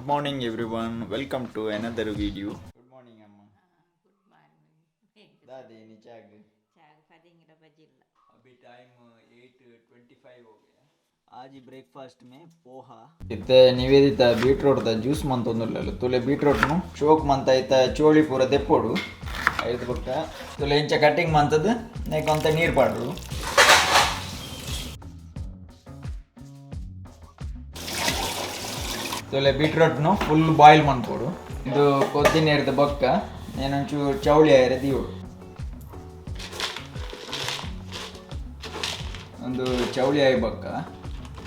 Morning everyone, welcome to another video. Good morning ಅಮ್ಮ. ದಾದಿ ನಿಚಾಗ್? अभी time 8:25 हो गया। आज ब्रेकफास्ट में पोहा। ಇತ್ತೆ ನಿವೇದಿತ ಬೀಟ್ರೋಟ್ the juice ಮಂತೊಂದುಲ್ಲಲ್ಲ. ತುಲೆ ಬೀಟ್ರೋಟ್ ನು ಚೋಕ್ ಮಂತ ಇತ್ತ ಚೋಳಿ ಪೂರ ದೆಪ್ಪೊಡು. ಐದು ಬೊಕ್ಕ ತುಲೆ ಇಂಚ ಕಟ್ಟಿಂಗ್ ಮಂತದ್ದು ನೆಕ್ ನೀರು ಪಾಡು. ತುಲೆ ಬೀಟ್ರೋಟ್ನು ಫುಲ್ ಬಾಯ್ಲ್ ಮನ್ಪೊಡು. ಇದು ಕೊದ್ದಿ ನೀರ್ದ ಬೊಕ್ಕ ಏನೊಂಚೂರು ಚೌಳಿ ಆಯರೆ ದೀವೊಡು. ಒಂದು ಚೌಳಿ ಆಯಿ ಬೊಕ್ಕ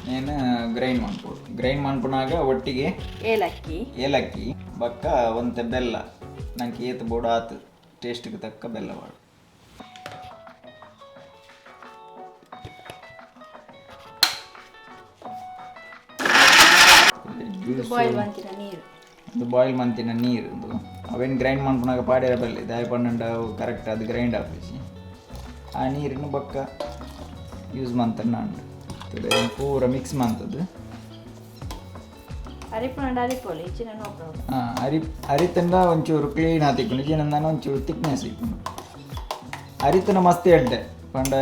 ನೇನು ಗ್ರೈಂಡ್ ಮನ್ಪೊಡು. ಗ್ರೈಂಡ್ ಮನ್ಪುನಾಗ ಒಟ್ಟಿಗೆ ಏಲಕ್ಕಿ. ಏಲಕ್ಕಿ ಬೊಕ್ಕ ಒಂತೆ ಬೆಲ್ಲ, ನಂಗೆ ಏತ್ ಬೋಡು ಆತು ಟೇಸ್ಟ್ಗೆ ತಕ್ಕ ಬೆಲ್ಲ ವಾಡು. ಬಾಯ್ಲ್ ಮಂತಿನ ನೀರು. ಒಂದು ಬಾಯ್ಲ್ ಮಂತಿನ ನೀರು. ಒಂದು ಅವೇನು ಗ್ರೈಂಡ್ ಮನ್ಪುನಾಗ ಪಾಡ್ಯರ ಬರಲಿ ದಾಯ ಪನ್ನಂಡ ಅವು ಕರೆಕ್ಟ್ ಅದು ಗ್ರೈಂಡ್ ಆಪುಜಿ. ಆ ನೀರನ್ನು ಬೊಕ್ಕ ಯೂಸ್ ಮಂತನ್ನ ಪೂರ ಮಿಕ್ಸ್ ಮಂತದ್ದು. ಅರಿಪುನಂಡ ಅರಿಪೊಲಿ ಇಚ್ಚಿನ, ನೋ ಪ್ರಾಬ್ಲಮ್. ಹಾಂ, ಅರಿ ಅರಿತಂಡ ಒಂಚೂರು ಕ್ಲೀನ್ ಆತಿಕ್ಕುಂಡು, ಇಜ್ಜಿಂಡ ಒಂಚೂರು ತಿಕ್ನೆಸ್ ಇಕ್ಕುಂಡು. ಅರಿತನ ಮಸ್ತ್ ಎಡ್ಡೆ ಪಂಡ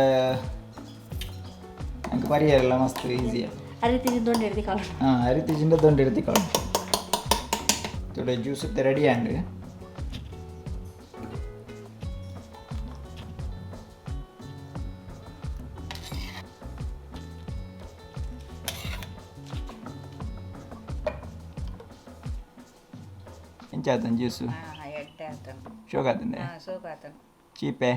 ನಂಗೆ ಪರಿಯಲ್ಲ ಮಸ್ತ್ ಈಸಿಯ. ಅರಿತಿನ ದೊಂಡೆ ಹಿಡ್ದು ಕಾಲು. ಹಾಂ, ಅರಿತಿಜಿಂದ ದೊಂಡೆ ಇಡ್ತಿ ಕಾಳು. ತೊಡೆ ಜ್ಯೂಸ್ ರೆಡಿ ಆಂಡ್. ಎಂಚ ಆತನ ಜ್ಯೂಸು? ಎಡ್ಡೆ ಆತನು. ಶೋಕ್ ಆತಂದೆ? ಹಾಂ, ಸೋಕ್ ಆತನು. ಚೀಪೆ?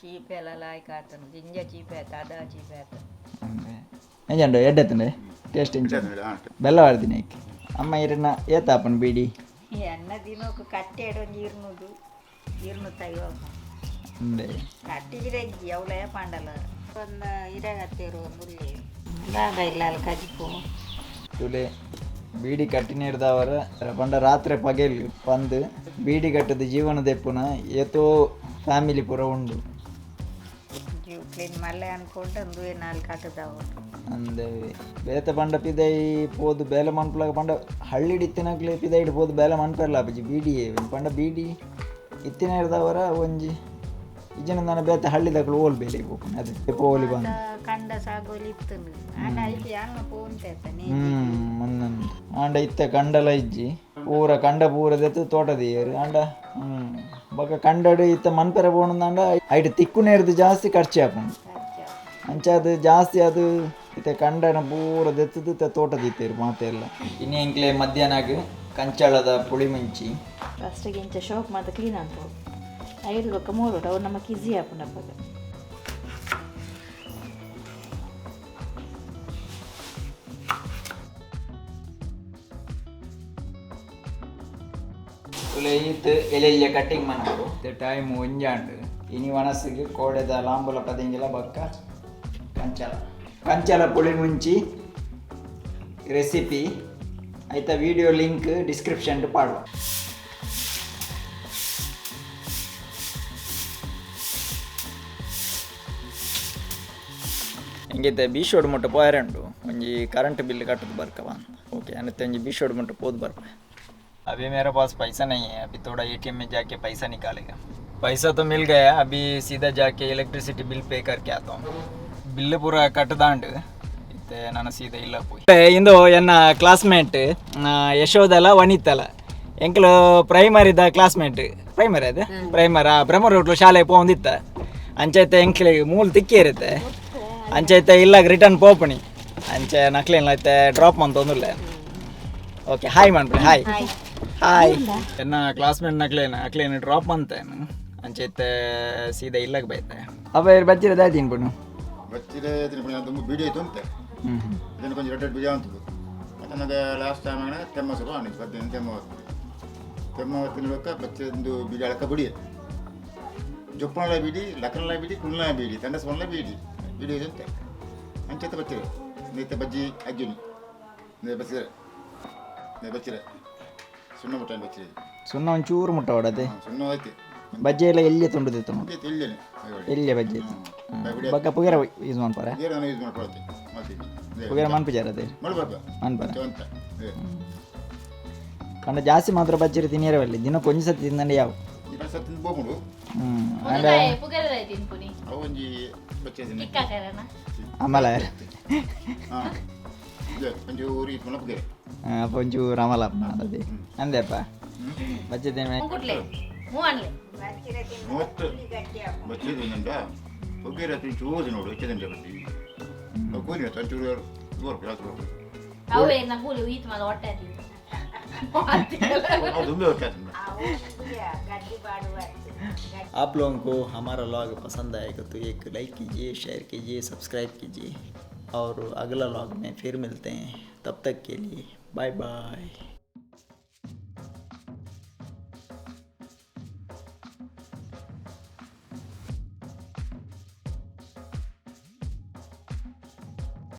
ಚೀಪೆ ಎಲ್ಲ ಲಾಯ್ಕ್ ಆತನು. ಜಿಂಜ ಚೀಪೆ ಆತ, ಅದ ಚೀಪೆ ಆತ. ಎಂಚಂಡು, ಎಡ್ಡೆ ಆತಂಡೆ? ಟೇಸ್ಟ್ ಎಂಚ? ಬೆಲ್ಲ ವಾಡ್ದಿನ ಐಕ್. ಅಮ್ಮ, ಇರನ್ನ ಏತಾಪನ್ ಬೀಡಿ? ಎನ್ನ ದಿನಕ್ಕೂ ಕಟ್ಟೆಡು ಒಂಜಿ 200 250. ಅಂದೆ? ಕಟ್ಟಿದ್ರೆ ಅವಳೇ ಪಾಂಡಲ ಒಂದು ಇರಾಗತ್ತೇರು ಮುಳ್ಳಿ ದಾದ ಇಲ್ಲ ಅಲ್ಲಿ ಕಜಿಪು. ತುಲೆ, ಬೀಡಿ ಕಟ್ಟಿನಿಡ್ದವರ ಪಂಡ ರಾತ್ರಿ ಪಗೆಲ್ ಪಂದ್ ಬೀಡಿ ಕಟ್ಟದ ಜೀವನ ದೆಪ್ಪುನ ಏತೋ ಫ್ಯಾಮಿಲಿ ಪೂರ ಉಂಡು. ಜೀವ ಕ್ಲೀನ್ ಮಲ್ಲೆ ಅನ್ಕೊಂಡು ಒಂದು ನಾಲ್ಕು ಕಟ್ಟದವು. ಅಂದೆ, ಬೇತೆ ಪಂಡ ಪಿದೈ ಪೋದು ಬೇಲೆ ಮನ್ಪುಲಾಗ ಪಂಡ ಹಳ್ಳಿಡ್ ಇತ್ತಿನಕ್ಲೆ ಪಿದೈಡ್ ಪೋದು ಬೇಲೆ ಮನ್ಪೆರ್ಲ ಆಪುಜಿ. ಬೀಡಿ ಪಂಡ ಬೀಡಿ ಇತ್ತಿನ ಇರ್ದವರ ಒಂಜಿ ಇಜ್ಜನ ದಾನ ಬೇತೆ ಹಳ್ಳಿದಕ್ಲು ಓಲ್ ಬೇಲೆ ಪೋಪುನ ಅದೇ ಪೋಲಿ ಬಂದು. ಕಂಡ ಸಾಗೋಲಿ ಇತ್ತು ಆಂಡ ಐತಿ ಅನ್ನ ಪೋಂತೆ. ಒಂದೊಂದು ಆಂಡ ಇತ್ತೆ ಕಂಡಲ ಇಜ್ಜಿ. ಪೂರ ಕಂಡ ಪೂರ ದೆತ್ತು ತೋಟ ದೀಯೆರ್. ಆಂಡ ಬೊಕ ಕಂಡಡ್ ಇತ್ತೆ ಮನ್ಪೆರೆ ಪೋಣುಂದಾಂಡ ಐಟ್ ತಿಕ್ಕುನೇರ್ದು ಜಾಸ್ತಿ ಖರ್ಚು ಆಪುಂಡು. ಅಂಚಾದ್ ಜಾಸ್ತಿ ಅದು ಇತ್ತೆ ಕಂಡನ ಪೂರ ದೆತ್ತುದು ಇತ್ತೆ ತೋಟ ದೀತೆರ್ ಮಾತೆಲ್ಲ. ಇನಿ ಎಂಕ್ಲೆ ಮಧ್ಯಾಹ್ನಗ್ ಕಂಚಾಳದ ಪುಳಿ ಮುಂಚಿ. ಫಸ್ಟಿಗೆ ಇಂಚ ಶೋಕ್ ಮಾತ ಕ್ಲೀನ್ ಅನ್ಬೋದು. ಐದು ಬೊಕ್ಕ ಮೂರು ಅವು ನಮಕ್ ಈಸಿ ಆಪುಂಡು ಅಪ್ಪಗ. ತುಲೆ, ಈತ್ ಎಲೆ ಕಟ್ಟಿಂಗ್ ಮನ್ಪೊಡು. ಟೈಮ್ ಒಂಜಾಂಡ್. ಇನಿ ವನಸ್ಸಿಗೆ ಕೋಡೆದ ಲಾಂಬುಲ ಪದಿಂಗಿಲ ಬೊಕ್ಕ ಕಂಚಲ ಕಂಚಲ ಪುಳಿ ಮುಂಚಿ ರೆಸಿಪಿ ಐತ ವಿಡಿಯೋ ಲಿಂಕ್ ಡಿಸ್ಕ್ರಿಪ್ಷನ್ ಪಾಡುವ. ಎಂಗಿತ್ತೆ ಬೀಶೋಡ್ ಮುಟ್ಟ ಪೋಯರಂಡು ಒಂಜಿ ಕರೆಂಟ್ ಬಿಲ್ ಕಟ್ಟದು ಬರ್ಕವ. ಓಕೆ, ಅನತ್ತೆ ಒಂಜಿ ಬೀಶೋಡ್ ಮುಟ್ಟ ಪೋದು ಬರ್ಪ. अभी मेरे पास पैसा नहीं है, अभी थोड़ा एटीएम में जाके पैसा निकालेगा। पैसा तो मिल गया, अभी सीधा जाके इलेक्ट्रिसिटी बिल पे करके आता हूँ। ಬಿಲ್ ಪೂರ ಕಟ್ಟದಾಂಡ್. ಇತ್ತೆ ನಾನು ಸೀದಾ ಇಲ್ಲ ಪೋಯಿ. ಇಂದು ಎನ್ನ ಕ್ಲಾಸ್ಮೇಟ್ ಯಶೋದಲ ವನಿತಲ ಎಂಕ್ಲು ಪ್ರೈಮರಿದ ಕ್ಲಾಸ್ಮೇಟ್. ಪ್ರೈಮರಿ ಅದು ಪ್ರೈಮರ್ ಬ್ರಹ್ಮ ರೋಡ್ಲು ಶಾಲೆ ಪೋಂದಿತ್ತ. ಅಂಚೈತೆ ಎಂಕ್ಲಿಗೆ ಮೂಲ ತಿಕ್ಕಿ ಇರುತ್ತೆ. ಅಂಚೈತೆ ಇಲ್ಲ ರಿಟರ್ನ್ ಪೋಪಣಿ. ಅಂಚೆ ನಕ್ಲೇನ್ಲ ಐತೆ ಡ್ರಾಪ್ ಮಂತೊಂದುಲ್ಲೆ. ಓಕೆ, ಹಾಯ್ ಮನ್ಪುಲೆ. Hi hi. ಎನ್ನ ಕ್ಲಾಸ್ಮೇಟ್ ನಕ್ಲೇನ ಅಕ್ಲೇನ ಡ್ರಾಪ್ ಮಂತೇನು. ಅಂಚೈತೆ ಸೀದಾ ಇಲ್ಲಗ್ ಬೈತೆ. ಅವ ಬಜ್ಜಿರ ದಾಯಿ ತಿನ್ಪುನು? ಬಚ್ಚಿರೆ ತಿನ್ಪುಣ ತುಂಬ ಬೀಡಿ ಆಯ್ತು ಅಂತೆ. ಹ್ಞೂ ಹ್ಞೂ. ಇದನ್ನು ಕೊಂಚ ರೆಡ್ ರೆಡ್ ಬೀಜ ಅಂತದ್ದು. ಮತ್ತು ಲಾಸ್ಟ್ ಟೈಮ್ ಆಗ ತೆಮ್ಮ ಸುರು ಆಣಿ 15 ತೆಮ್ಮ ಹೊತ್ತು ತೆಮ್ಮ ಹೊತ್ತಿನ ಬಚ್ಚಿಂದು ಬೀಡಿ ಅಳಕ ಬುಡಿ ಜೊಪ್ಪಣಲ ಬೀಡಿ, ಲಕ್ಕನಲ ಬೀಡಿ, ಕುಳ್ಳ ಬೀಡಿ, ತಂಡಸ್ವನ್ಲ ಬೀಡಿ ಬೀಡಿ ಅಂತೆ. ಅಂಚೆತ್ತ ಬಚ್ಚಿರೆ ನೇತೆ ಬಜ್ಜಿ ಅಜ್ಜುನಿ ನೇ ಬಚ್ಚಿರೆ ನೇ ಬಚ್ಚಿರೆ ಸುಣ್ಣ ಮುಟ್ಟ ಬಚ್ಚಿರೆ. ಸುಣ್ಣ ಒಂಚೂರು ಮುಟ್ಟ ಹೊಡದೆ. ಸುಣ್ಣ ಐತೆ. ಬಜ್ಜಿ ಎಲ್ಲ ಎಲ್ಲಿ ತುಂಡು ತಿತ್ತು? ಎಲ್ಲಿನೆ. ಎಲ್ಲಿಯ ಬಜ್ಜಿ ಬೊಕ್ಕ ಪುಗೆರ ಯೂಸ್ ಮನ್ಪರ? ನಾನು ಯೂಸ್ ಮಾಡ್ಕೊಳ್ತೆ ಮತ್ತೆ. ಪುಗೆರ ಮನ್ಪುಜಾರ ಅದೇ? ಮಲ್ಬಾರ್ದ. ಮನ್ಪರ. ಅಂತ. ಪಂಡ ಜಾಸ್ತಿ ಮಾತ್ರ ಬಚ್ಚಿರಿ ತಿನಿಯರೆ ಬಲ್ಲಿ, ದಿನಕ್ಕೆ ಒಂಜಿ ಸತಿ ತಿಂದಂಡ ಯಾವ. ಈ ಸತ್ತಿನ ಬೋಗುಂಡು. ಅಂಡ ಪುಗರ್ದಾಯ್ ತಿನ್ಪುನಿ. ಅವು ಒಂಜಿ ಬಚ್ಚೆ ತಿನ್ನ. ಕಿಕ್ಕಾಕರನ. ಅಮಲ. ಹಾಂ, ಒಂಜಿ ಊರಿ ಪುನಪ್ಗೆ. ಅಪ್ಪ, ಒಂಚೂರು ಅಮಲ ಅದೇ ಅಂದೆಪ್ಪ, ಬಚ್ಚೆ ತಿನ್ಮೆ. ಕುಟ್ಲೆ ಮೂವನ್ಲೆ. ಬಚ್ಚಿರೆ ತಿಂದ. 30. ಗಟ್ಟಿ ಆಪುಂಡು. ಬಚ್ಚೆ ತಿನ್ನಂಡ ಪುಗೆರೆ ಚೂರು ನೋಡು, ಹೆಚ್ಚೆ ತಿಂಡೆ ಬಟ್ಟಿ ಕೂಲಿ ಒಂಚೂರು ಬೋರ್ಕು ಜಾಸ್ತಿ ಬೋರ್ಕು. ಅವು ಏನ ಕೂಲಿ ಈತ್ ಮಾಲ ಹೊಟ್ಟೆ ಆತಿಲ್ಲ. ಅದು ತುಂಬೆ ಹೊಟ್ಟೆ ಆತಂಡ. ಅವು ಗಡ್ಡಿ ಬಾಡುವ ಗಡ್ಡಿ. आप लोगों को हमारा व्लॉग पसंद आएगा तो एक लाइक कीजिए, शेयर कीजिए, सब्सक्राइब कीजिए और अगला व्लॉग में फिर मिलते हैं। तब तक के लिए बाय बाय।